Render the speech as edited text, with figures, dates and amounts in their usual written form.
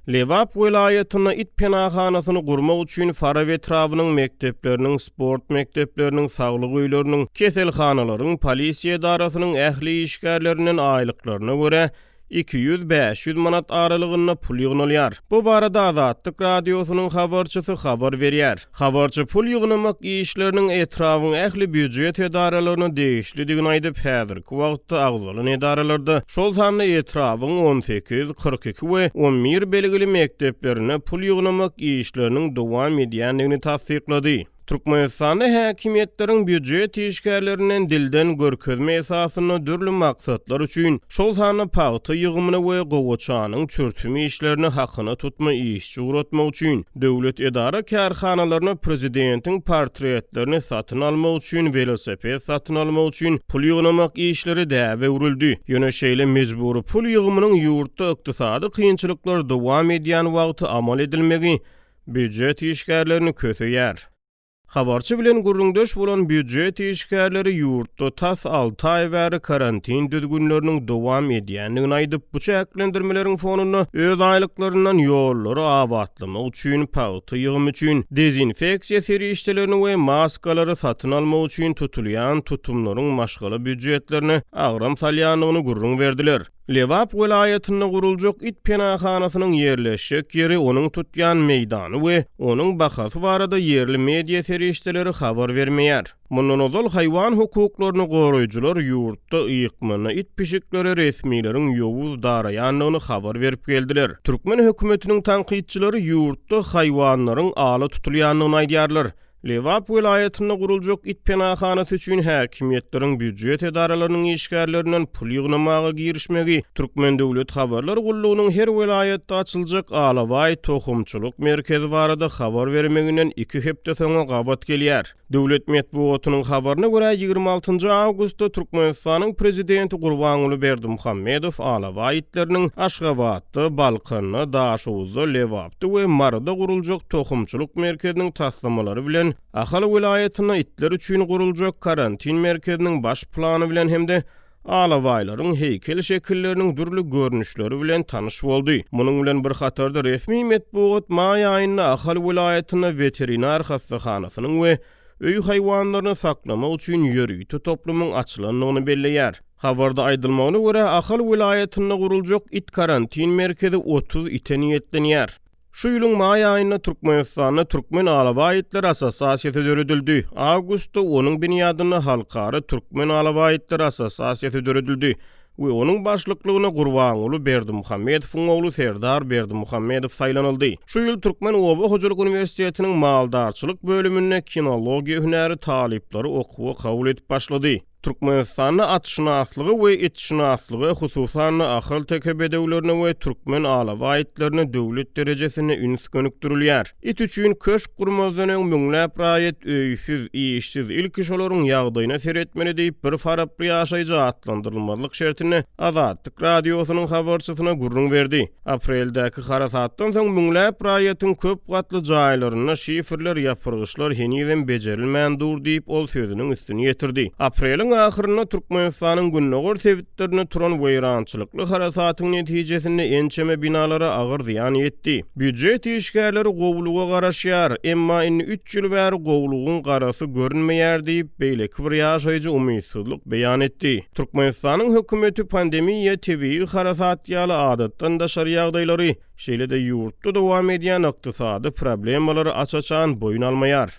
Lebap welaýatynda it penahanasyny gurmak üçin Farap etrabynyň mekdepleriniň, sport mekdepleriniň, saglyk öýleriniň, keselhanalaryň, polisiýa edarasynyň ähli işgärlerinden aýlyklaryna görä 200, 500 manat aralygynda pul ýygnalýar. Bu barada Azatlyk Radiosynyň habarçysy habar berýär. Habarçy pul ýygnamak işleriniň etrabyň ähli býujet edaralaryna degişlidigini aýdyp, häzirki wagtda agzalan edaralarda, şol sanda etrabyň 18, 42 we 11 belgili mekdeplerinde pul ýygnamak işleriniň dowam edýändigini tassyklady. Türkmenistanda häkimiýetleriň býujet işgärlerinden dilden görkezme esasynda dürli maksatlar üçin, şol sanda pagta ýygymyna we gowaçanyň çürtüm işlerine hakyna tutma işçi ugratmak üçin, döwlet edara-kärhanalaryna prezidentiň portretlerini satyn almak üçin, welosiped satyn almak üçin pul ýygnamak işleri däbe öwrüldi. Ýöne şeýle mejbury pul ýygymynyň ýurtda ykdysady kynçylyklar dowam edýän wagty amal edilmegi býujet işgärlerini köseýär. Habarçy bilen gürrüňdeş bolan býujet işgärleri ýurtda tas alty aý bäri karantin düzgünleriniň dowam edýändigini aýdyp, bu çäklendirmeleriň fonunda öz aýlyklaryndan ýollary abatlamak üçin, pagta ýygymy üçin, dezinfeksiýa serişdelerini we maskalary satyn almak üçin tutulýan tutumlaryň maşgala býujetlerine agram salýandygyny gürrüň berdiler. Lebap welaýatynda guruljak it penahanasynyň ýerleşjek ýeri, onuň tutýan meýdany we onuň bahasy barada ýerli media serişdeleri habar bermeýär. Mundan ozal haýwan hukuklaryny goraýjylar ýurtda ykmanda it-pişiklere resmileriň ýowuz daraýandygyny habar berip geldiler. Türkmen hökümetiniň tankytçylary ýurtda haýwanlaryň ala tutulýandygyny aýdýarlar. Lebap welaýatynda guruljak it penahanasy üçin häkimiýetleriň býujet edaralarynyň işgärlerinden pul ýygnamaga girişmegi, Türkmen döwlet habarlar gullugynyň her welaýatda açyljak alabaý tohumçylyk merkezi barada habar bermeginden iki hepde soňa gabat gelýär. Döwlet metbugatynyň habaryna görä, 26 awgustda Türkmenistanyň prezidenti Gurbanguly Berdimuhamedow alabaý itleriniň Aşgabatda, Balkanda, Daşoguzda, Lebapda, we Maryda guruljak tohumçylyk merkeziniň taslamalary bilen Ahal welaýatynda itler üçin guruljak karantin merkeziniň baş plany bilen hem-de alabaýlaryň heýkel şekilleriniň dürli görnüşleri bilen tanyş boldy. Munuň bilen bir hatarda resmi metbugat maý aýynda Ahal welaýatynda weterinar hassahanasynyň we öý haýwanlaryny saklamak üçin ýörite toplumyň açylandygyny belleýär. Habarda aýdylmagyna görä, Ahal welaýatynda guruljak it karantin merkezi 30 ite niýetlenýär. Şu ýylyň maý aýynda Türkmenistanda Türkmen alabaý itleri assosiasiýasy döredildi. Awgustda onuň binýadynda Halkara türkmen alabaý itleri assosiasiýasy döredildi we onuň başlyklygyna Gurbanguly Berdimuhamedowyň ogly Serdar Berdimuhamedow saýlanyldy. Şu ýyl Türkmen oba hojalyk uniwersitetiniň maldarçylyk bölüminde kinologiýa hünäri talyplary okuwa kabul edip başlady. Türkmenistanda atşynaslyga we itşynaslyga, hususan-da, ahalteke bedewlerine we türkmen alabaý itlerine döwlet derejesinde üns gönükdirilýär. It üçin köşk gurmazdan öň müňläp raýat öýsüz, işsiz, ilki şolaryň ýagdaýyna seretmeli diýip, bir faraply ýaşaýjy atlandyrylmazlyk şertinde Azatlyk Radiosynyň habarçysyna gürrüň berdi. Apreldäki harasatdan soň müňläp raýatyň köp gatly jaýlarynda şiferler, ýapyrgyçlar henizem bejerilmän dur diýip, ol sözüniň üstüni ýetirdi. Apreliň ahyrynda Türkmenistanyň gündogar sebitlerinde turan weýrançylykly harasatyň netijesinde ençeme binalara agyr zyýan ýetdi. Býujet işgärleri gowulyga garaşýar, emma indi üç ýyl bäri gowulygyň garasy görünmeýär diýip, beýleki bir ýaşaýjy umytsyzlyk beýan etdi. Türkmenistanyň hökümeti pandemiýa, tebigy harasat ýaly adatdan daşary ýagdaýlary, şeýle-de ýurtda dowam edýän ykdysady problemalary aç-açan boýun almaýar.